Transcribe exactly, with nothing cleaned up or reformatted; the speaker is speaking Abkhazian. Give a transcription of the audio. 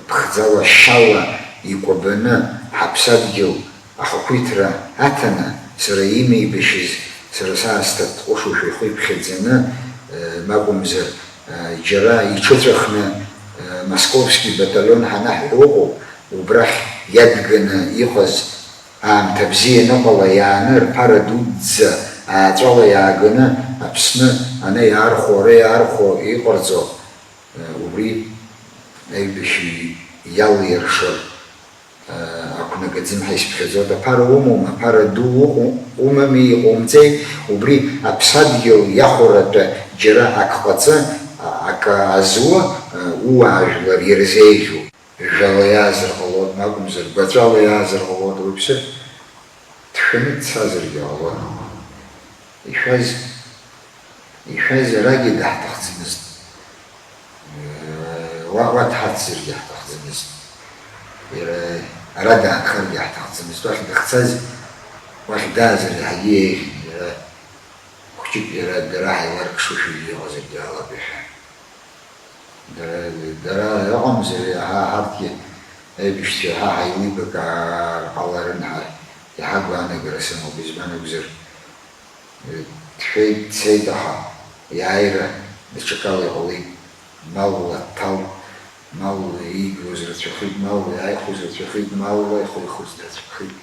Ԥхӡала-шьала икәабаны ҳаԥсадгьыл ахақәиҭра аҭаны, сара имеибашьыз, сара саасҭа дҟәышушәа ихы иԥхьаӡаны, э, макәымзар, э, џьара иҽыҵәахны, э, Московски баталион ҳанаҳҳәо ыҟоуп, убрахь иадганы иҟаз аамҭа бзиа аныҟала, иааны рԥара дуӡӡа ааҵәала иааганы Аԥсны ана иаархәо, ара иаархәо иҟарҵо, э, убри аибашьҩы иалиршар, э, ақәнагаӡам ҳәа исыԥхьаӡоит. Аԥара умоума, аԥара ду уҟу-, умами, иҟоумҵеи, убри аԥсадгьыл иахәаратәы џьара ак ҟаҵа, а-, акы азуа, э, ууаажәлар ирзеиӷьу. Жәала иаазар ҟалоит, акәымзар, гәаҵәала иаазар ҟалоит, уаҩԥсы дшәаны дцазаргьы ҟалон. Ишәаз, ишәаз арагьы даҳҭахӡамызт. Уа, уа дҳацзаргьы ҳҭахӡамызт. Иара ара даанхаргьы ҳҭахӡамызт. Уахь дахьцаз, уахь даазар иаҳагьы еиӷьын. Иара хәҷык, иара дара ҳаиларкшошәа иҟазаргьы ҟалап иҳәа. Дара, дара ыҟамзар, иаҳа ҳарҭгьы аибашьцәа иаҳа ҳаилибакаар ҟаларын ҳәа иаҳа агәаанагара сымоуп, избан акәзар, дшәеит, дцеит, аха иааира даҽакала иҟалеит, малла дҭалт, малла иигоз рацәахеит, малла иааихәоз рацәахеит, малла ихы ихәыз рацәахеит.